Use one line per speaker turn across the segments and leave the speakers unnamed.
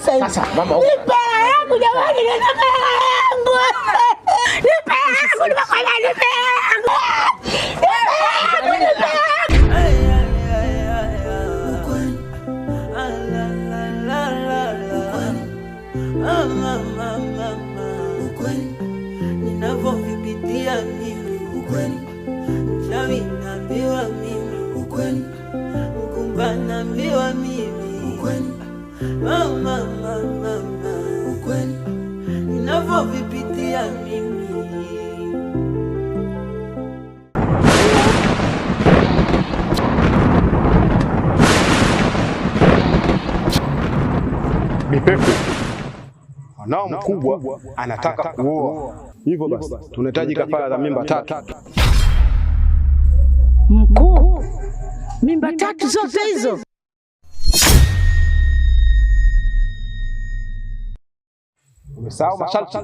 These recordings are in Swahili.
sasa hivi.
Sasa mama,
Nipe hela yangu jamani, nataka hela yangu. Nipe hela yangu, nimekwambia nipe hela yangu. Nipe hela yangu, nipe hela yangu.
Ninavyovipitia mimi ukweli, mchawi naambiwa mimi ukweli, mkumba naambiwa mimi ukweli, mama mama ukweli, ninavyovipitia mimi.
Bipeku, mwanao mkubwa anataka kuoa, hivyo basi tunahitaji kafara za mimba tatu.
Mkuu, mimba tatu zote hizo?
Umesahau masharti?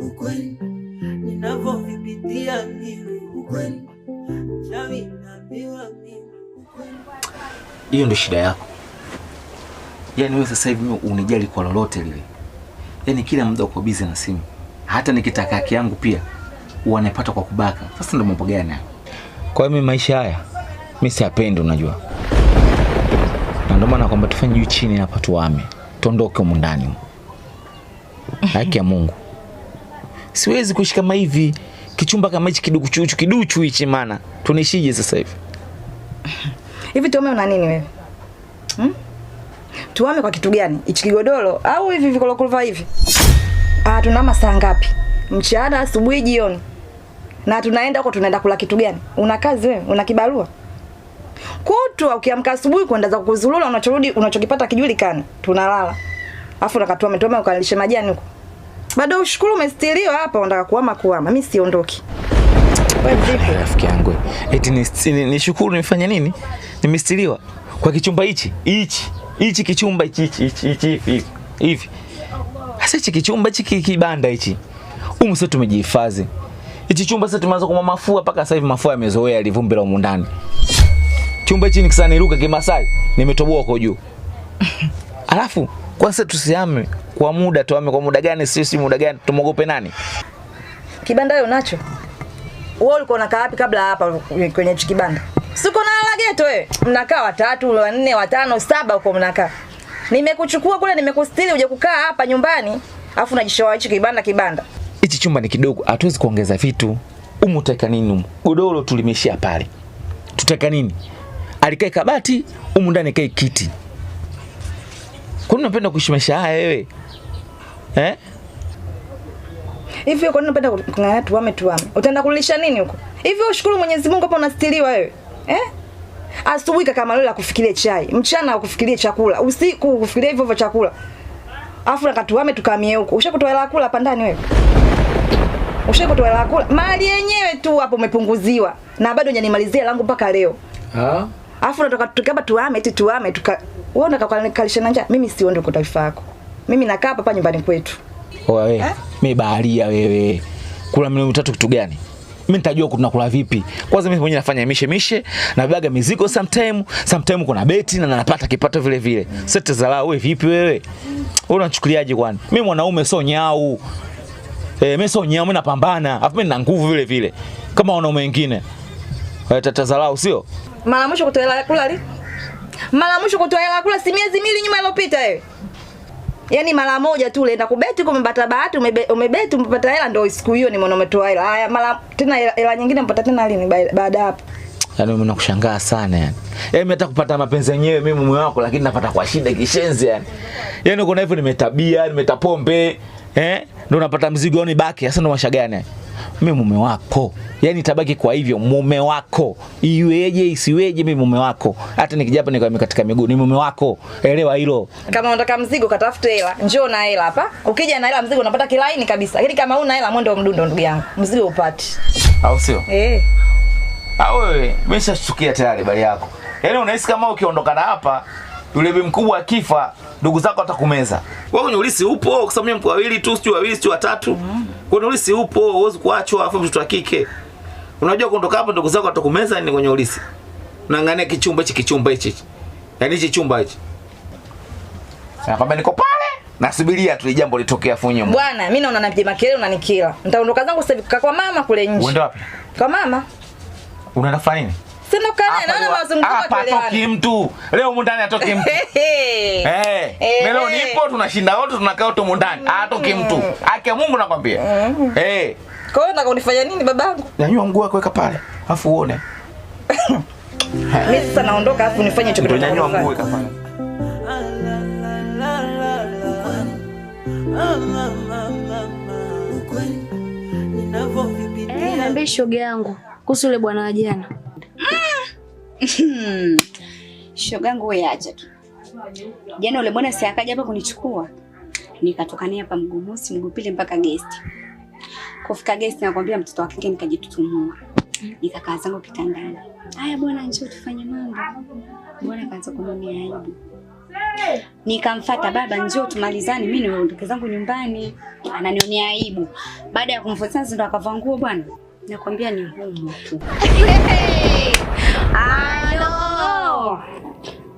Ukweli ninavyovipitia mimi ukweli, mchawi naambiwa mimi ukweli.
Hiyo ndio shida yako. Yaani wewe sasa hivi mimi unijali kwa lolote lile. Yaani kila muda uko busy na simu. Hata nikitaka haki yangu pia wanapata kwa kubaka. Sasa ndio mambo gani haya? Kwa hiyo mimi maisha haya mimi siyapendi unajua. Na ndio maana kwamba tufanye juu chini hapa tuame. Tuondoke humu ndani. Haki ya Mungu. Siwezi kuishi kama hivi. Kichumba kama hichi kiduchu kiduchu hichi maana. Tunaishije sasa hivi?
Hivi tuame una nini wewe? Hmm? Tuame kwa kitu gani? Hichi kigodoro au hivi vikolokolo hivi? Ah, tunahama saa ngapi? Mchana, asubuhi, jioni. Na tunaenda huko tunaenda kula kitu gani? Una kazi wewe? Una kibarua? Kutwa ukiamka asubuhi kwenda za kuzurura, unachorudi unachokipata kijulikani. Tunalala. Alafu unakatoa tuame ukalishe majani huko. Bado ushukuru umestiriwa hapa, unataka kuhama kuhama. Mimi siondoki. Wewe vipi?
Rafiki yangu, eti nishukuru nimefanya nini? Nimestiriwa kwa kichumba hichi, hichi, hichi kichumba hichi hichi hichi hivi hivi. Sasa hichi kichumba hichi kibanda hichi. Humu sasa tumejihifadhi. Hichi chumba sasa tumeanza kwa mafua mpaka sasa hivi mafua yamezoea livumbi la humu ndani. Chumba hichi nikisaniruka kimasai nimetoboa huko juu. Alafu kwanza tusihame kwa muda, tuame kwa muda gani? Sisi muda gani? Tumogope nani?
Kibanda wewe unacho? Wewe ulikuwa unakaa wapi kabla hapa kwenye hichi kibanda? Si uko na geto wewe? Mnakaa watatu, wanne, watano, saba huko mnakaa. Nimekuchukua kule nimekustiri uje kukaa hapa nyumbani, alafu unajishoa hichi kibanda kibanda.
Hichi chumba ni kidogo, hatuwezi kuongeza vitu. Humu tutaweka nini humu? Godoro tulimeshia pale. Tutaweka nini? Alikae kabati, humu ndani kae kiti. Kwa nini unapenda kuishi maisha haya wewe? Eh?
Hivi kwa nini unapenda kung'ang'ania tuame tuame? Utaenda kulisha nini huko? Hivi ushukuru Mwenyezi Mungu hapa unastiriwa wewe. Eh? Asubuhi kaka Malola akufikirie chai, mchana akufikirie chakula, usiku akufikirie hivyo hivyo chakula. Alafu nakatuame tukamie huko. Ushakutoa hela kula hapa ndani wewe? Ushakutoa hela kula? Mali yenyewe tu hapo umepunguziwa na bado hujanimalizia langu mpaka leo.
Ah?
Alafu unataka tukaba tuame eti tuame tuka wewe unataka kukalisha na njaa. Mimi siondoke kwa taifa yako. Mimi nakaa hapa nyumbani kwetu.
Oa wewe, mimi baharia wewe. Kula milioni 3 kitu gani? Mimi nitajua tunakula vipi. Kwanza mimi mwenyewe nafanya mishe mishe, nabebaga mizigo sometime, sometime kuna beti na napata kipato vile vile. Sasa tazalao wewe vipi wewe? Wewe unachukuliaje kwani? Mimi mwanaume sio nyau. Mimi sio nyau, mimi napambana. Alafu mimi nina nguvu vile vile. Kama wanaume wengine. Wewe tatazalao sio?
Mara mwisho kutoa hela kula li? Mara mwisho kutoa hela kula si miezi miwili nyuma iliyopita wewe. Yaani mara moja tu ulienda kubeti kumepata bahati, umebeti umepata hela ndio siku hiyo ni mwanaume umetoa hela. Haya mara tena hela nyingine mpata tena lini baada hapo?
Yaani mimi nakushangaa sana yani. Yaani mimi hata kupata mapenzi yenyewe mimi mume wako lakini napata kwa shida kishenzi yani. Yaani kuna hivyo nimetabia, nimetapombe, Ndio unapata mzigo ni baki. Sasa ndo maisha gani? Mimi mume wako. Yaani tabaki kwa hivyo mume wako. Iweje isiweje mimi mume wako. Hata nikija hapa nikawa katika miguu ni mume wako. Elewa hilo.
Kama unataka mzigo katafute hela. Njoo na hela hapa. Ukija na hela mzigo unapata kilaini kabisa. Lakini kama huna hela mwendo mdundo ndugu yangu. Mzigo upati.
Au sio?
Eh.
Ah wewe, nimeshashtukia tayari bali yako. Yaani unahisi kama ukiondoka na hapa yule bi mkubwa akifa ndugu zako watakumeza. Wewe kwenye ulisi upo kwa sababu mimi mko wawili tu, sio wawili sio watatu. Kwenye ulisi upo, huwezi kuachwa afu mtoto wa kike. Unajua kuondoka hapa ndugu zako watakumeza ni kwenye ulisi. Unaangalia kichumba hichi kichumba hichi. Yaani hichi chumba hichi. Nakwambia niko pale nasubiria tu jambo litokee afu nyuma.
Bwana, mimi naona napiga makelele unanikila. Nitaondoka zangu sasa hivi kwa mama kule nje.
Uende wapi?
Kwa mama.
Unaenda kufanya nini?
Sina kana naona mazungumzo
hapa atoki mtu. Leo humu ndani atoki mtu. Leo nipo tunashinda wote tunakaa wote humu ndani. Atoki mtu. Haki ya Mungu nakwambia.
Kwa hiyo nataka unifanya nini babangu?
Nyanyua mguu wako weka pale. Alafu uone.
Mimi sasa naondoka alafu nifanye hicho kitu.
Nyanyua mguu weka pale.
Niambie shoga yangu kuhusu yule bwana wa jana.
Shoga yangu wewe acha tu. Jana yule bwana si akaja hapa kunichukua. Nikatoka naye hapa mguu mosi mguu pili mpaka guest. Kufika guest nakwambia mtoto wa kike nikajitutumua. Nikakaa zangu kitandani. Haya bwana njoo tufanye mambo. Bwana akaanza kunionea aibu. Nikamfuata baba njoo tumalizane mimi niondoke zangu nyumbani. Ananionea aibu. Baada ya kumfuata ndo akavaa nguo bwana. Nakwambia ni humo tu. Halo.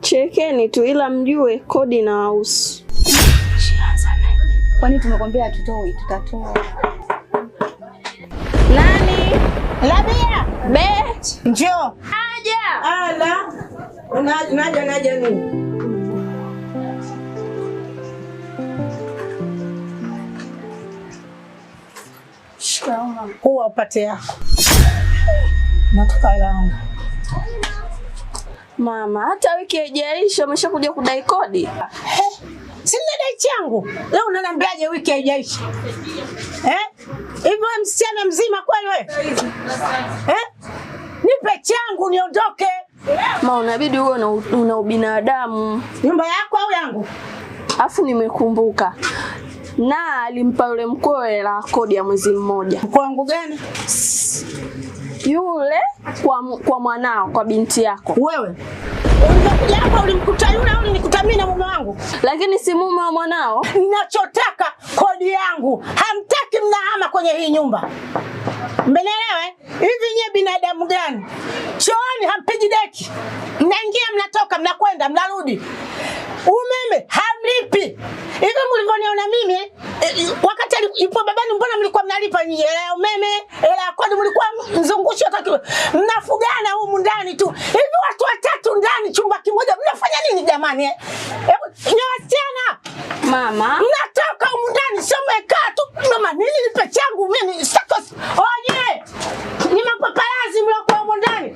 Chekeni tu ila mjue kodi na wahusu.
Kwani tumekwambia hatutoi, tutatoa.
Nani?
Labia.
Be.
Njoo.
Aja.
Ala. Unaja naja nini? Huwa upate yako. Nataka langu.
Mama, hata wiki haijaisha umeshakuja kudai kodi.
Si ninadai changu. Leo unaniambiaje wiki haijaisha? Hivi wewe msichana mzima kweli wewe? Nipe changu niondoke.
Ma, unabidi uwe una ubinadamu.
Nyumba yako au yangu?
Afu nimekumbuka. Na alimpa yule mkwe hela kodi ya mwezi mmoja.
Mkwe wangu gani?
Yule kwa mwanao, kwa binti yako.
Wewe ulikuja hapa ulimkuta yule au ulinikuta mimi na mume wangu?
Lakini si mume wa mwanao.
Ninachotaka kodi yangu. Hamtaki mnahama kwenye hii nyumba. Mmenielewa? Hivi nyie binadamu gani? Chooni hampigi deki. Mnaingia mnatoka mnakwenda mnarudi. Umeme hamlipi. Hivi mlivyoniona mimi wakati yupo babani mbona mlikuwa mnalipa nyinyi hela ya umeme, hela ya kodi mlikuwa mzungusho hata mnafugana humu ndani tu. Hivi watu watatu ndani chumba kimoja mnafanya nini jamani? Hebu wasichana.
Mama,
mnatoka humu ndani sio mmekaa tu. Mama nini nipe changu mimi sitaki. Oye! Ni mapaparazi mliokuwa humu ndani.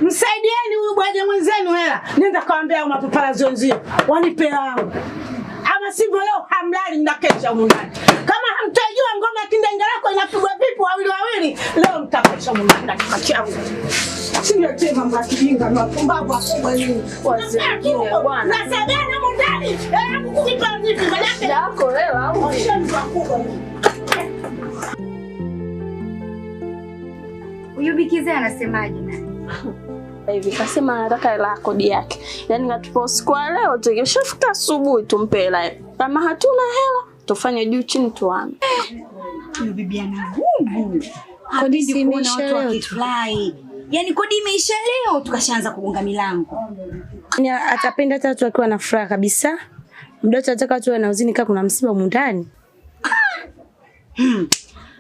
Msaidieni huyu bwaje mwenzenu hela. Nenda kawaambia hao mapaparazi wenzio wanipe yangu. Ama sivyo leo hamlali mnakesha humu ndani. Kama hamtajua ngoma ya kindenga lako inapigwa vipi wawili wawili, leo mtakesha humu ndani na changu. Sio tena mambo ya kijinga na wapumbavu wakubwa nyinyi.
Wazee bwana.
Na sagana humu ndani. Hebu kulipa vipi manake?
Yako leo au
washenzi wakubwa nyinyi.
Huyu Bikize anasemaje naye?
Hivi kasema anataka hela ya kodi yake. Yaani katupa usiku wa leo tukishafika asubuhi tumpe hela. Kama hatuna hela tufanye juu chini tuame.
Huyu bibi ana gugu. Kodi imeisha leo tu. Yaani kodi imeisha leo tukashaanza kugonga milango.
Ni atapenda hata watu wakiwa na furaha kabisa. Mdoto anataka watu wana huzuni kama kuna msiba ndani.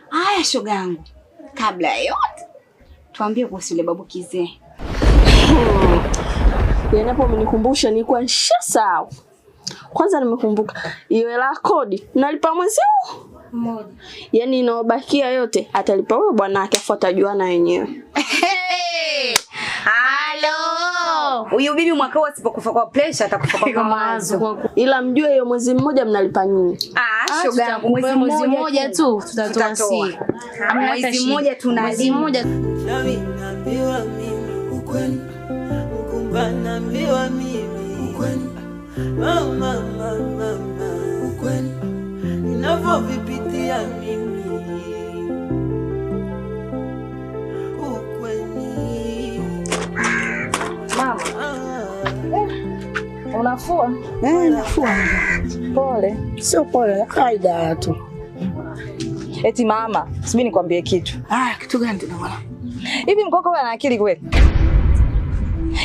Haya shoga yangu. Kabla ya yote tuambie kuhusu yule babu Kizee.
Yaani hapo umenikumbusha nilikuwa nishasahau. Kwanza nimekumbuka hiyo hela kodi nalipa mwezi huu mmoja. Yaani inaobakia yote atalipa huyo bwanake afu atajuana wenyewe.
Halo. Huyu bibi mwaka huu asipokufa kwa pressure atakufa kwa mawazo.
Ila mjue hiyo mwezi mmoja mnalipa nyinyi.
Ah, shoga yangu
mwezi mmoja tu tutatoa si.
Mwezi mmoja tunalipa.
Mwezi mmoja.
Mchawi naambiwa mimi ukweli, mkumba naambiwa mimi ukweli, mama mama ukweli, ninavyovipitia mimi ukweli.
Mama, unafua?
Nafua.
Pole.
Sio pole, kawaida tu.
Eti mama, subiri nikwambie kitu.
Ah, kitu gani tena bwana?
Hivi mkoko wewe ana akili kweli?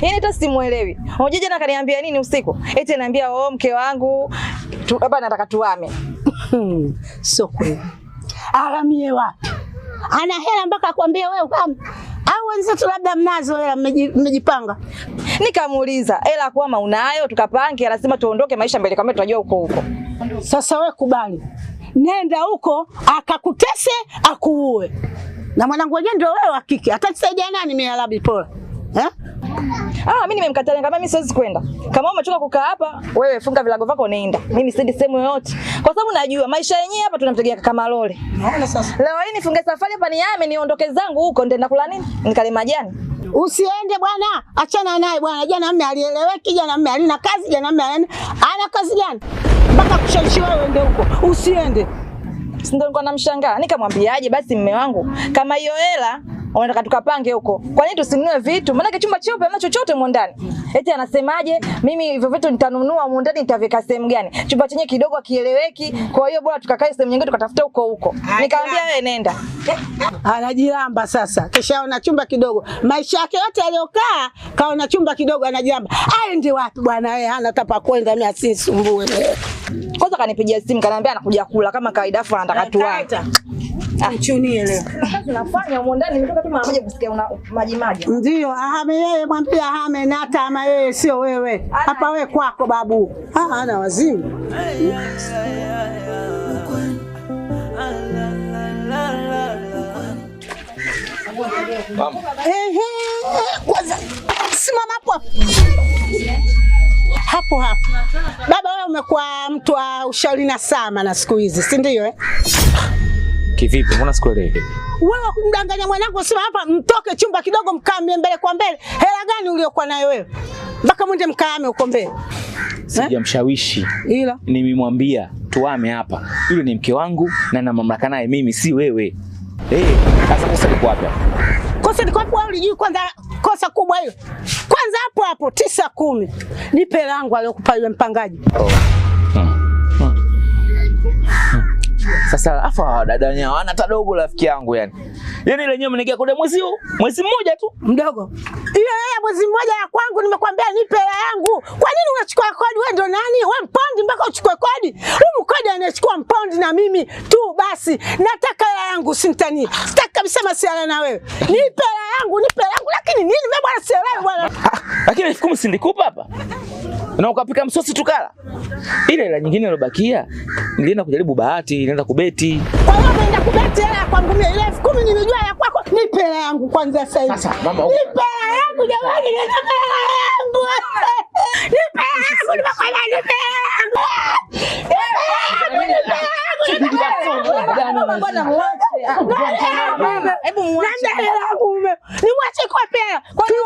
Yaani hata simuelewi. Unajua jana kaniambia nini usiku? Eti ananiambia oh, mke wangu hapa nataka tuame.
Sio kweli. Ahamie wapi? Ana hela mpaka akwambie wewe ukame? Au wenzetu labda mnazo hela mmejipanga?
Nikamuuliza, hela kuama unayo tukapange, anasema tuondoke maisha mbele kama tunajua huko huko.
Sasa wewe kubali. Nenda huko akakutese akuue. Na mwanangu wenyewe ndio wewe wa kike. Atanisaidia nani mimi alabi pola? Eh?
Ah, mimi nimemkatalia nikamwambia mimi siwezi kwenda. Kama umechoka kukaa hapa, wewe funga vilago vako nenda. Mimi siendi sehemu yoyote. Kwa sababu najua maisha yenyewe hapa tunamtegea kaka Malole.
Naona sasa.
Leo hii nifunge safari hapa niame niondoke zangu huko nenda kula nini? Nikale majani.
Usiende bwana, achana naye bwana. Jana mume alieleweki, jana mume alina kazi, jana mume ana kazi gani? Mpaka kushawishi wewe uende huko. Usiende.
Si ndio nilikuwa namshangaa. Nikamwambiaje basi mume wangu, kama hiyo hela unataka tukapange huko, kwa nini tusinunue vitu? Maana chumba cheupe hamna chochote humo ndani. Eti anasemaje, mimi hivyo vitu nitanunua humo ndani nitaweka sehemu gani? Chumba chenye kidogo hakieleweki, kwa hiyo bora tukakae sehemu nyingine tukatafuta huko huko. Nikamwambia wewe nenda.
Anajilamba sasa. Kishaona chumba kidogo. Maisha yake yote aliyokaa kaona chumba kidogo anajilamba. Aende wapi bwana wewe? Hana hata pa kwenda, mimi asisumbue.
Kwanza kanipigia simu kaniambia anakuja kula kama kawaida afu anataka tuae.
Mchunie leo.
Kazi nafanya humo ndani nimetoka tu mara moja kusikia una maji maji.
Ndio, ahame yeye, mwambie ahame na hata ama yeye sio wewe. Hapa wewe kwako babu. Ah, ana wazimu. Ehe, kwanza simama hapo hapo. Hapo hapo. Baba wewe umekuwa mtu wa ushauri na sama na siku hizi, si ndio eh?
Kivipi? Mbona sikuelewi?
Wewe kumdanganya mwanangu usema hapa mtoke chumba kidogo mkaamie mbele kwa mbele. Hela gani uliyokuwa nayo wewe? Mpaka mwende mkaame huko mbele.
Sijamshawishi.
Ila
nimemwambia tuame hapa. Yule ni mke wangu na na mamlaka naye mimi, si wewe. Sasa kosa liko wapi hapo?
Kosa liko wapi? Wewe ulijui kwanza kosa kubwa hilo. Kwanza hapo hapo 9 10. Nipe langu aliyokupa yule mpangaji.
Sasa afa dada wenyewe hawana hata dogo rafiki yangu yani. Yaani ile yenyewe mnigia kode mwezi huu, mwezi mmoja tu.
Mdogo. Ile hela mwezi mmoja ya kwangu nimekwambia nipe hela yangu. Kwa nini unachukua kodi? Wewe ndo nani? Wewe mpondi mpaka uchukue kodi? Huyu kodi anachukua mpondi na mimi tu basi. Nataka hela yangu simtani. Sitaki kabisa masiala na wewe. Nipe hela yangu, nipe hela yangu. Lakini nini mimi bwana sielewi bwana.
Lakini 10,000 si nilikupa hapa? Na ukapika msosi tukala. Ile hela nyingine iliyobakia nilienda kujaribu bahati, nilienda kubeti.
Kwa hiyo umeenda kubeti hela kwangu mimi. Ile 10,000 nilijua ya kwako. Nipe hela yangu kwanza sasa hivi.
Sasa mama,
nipe hela yangu jamani, nipe hela yangu. Nipe hela yangu, nimekwambia nipe hela yangu. Nipe hela yangu, nipe hela yangu.
Bwana muache. Hebu muache.
Nanda hela yangu mume. Nimwache kwa pera. Kwa nini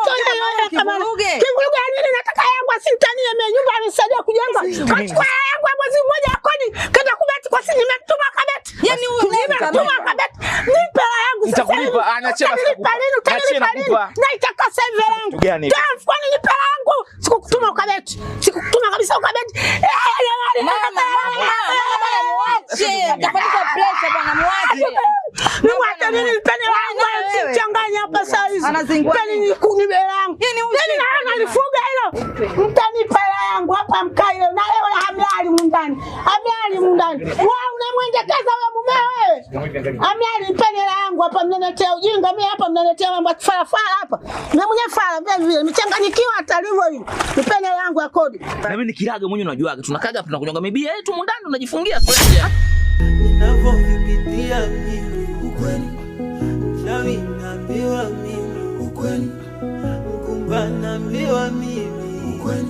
kivuruge?
Kivuruge nini? Nataka yangu asimtanie mimi. Nyumba amesaidia kujenga. Kachukua yangu mwezi mmoja ya kodi. Kaenda kubeti kwa sisi nimemtuma kabeti.
Yaani huyu
nimemtuma kabeti. Nipe hela yangu sasa.
Nitakulipa. Anachia basi.
Utanipa lini? Utanipa lini? Na itaka sasa hivi hela yangu.
Gani?
Kwani nipe hela yangu? Sikukutuma ukabeti. Sikukutuma kabisa ukabeti.
Mama, mama, muache. Atapandisha pressure bwana, muache.
Nimwache nini? Nipeni hela yangu, msichanganye hapa saa hizi.
Anazingua.
Nipeni nipe hela yangu. Yaani naona alifuga hilo. Mtanipa hela yangu hapa mkae leo. Na leo hamlali mundani. Hamlali mundani. Wewe unamwendekeza wewe mume wewe. Hamlali, nipeni hela yangu hapa, mnaniletea ujinga mimi hapa, mnaniletea mambo ya farafara hapa. Mimi mwenyewe fara vile vile, nimechanganyikiwa hata hivyo hivyo. Nipeni hela yangu ya kodi.
Na mimi nikiraga mwenyewe unajuaga, tunakaga tunakunyonga mibia yetu mundani tunajifungia fresh.
Ninavyovipitia mimi ukweli, mchawi naambiwa mimi ukweli, mkumba naambiwa naambiwa mimi ukweli.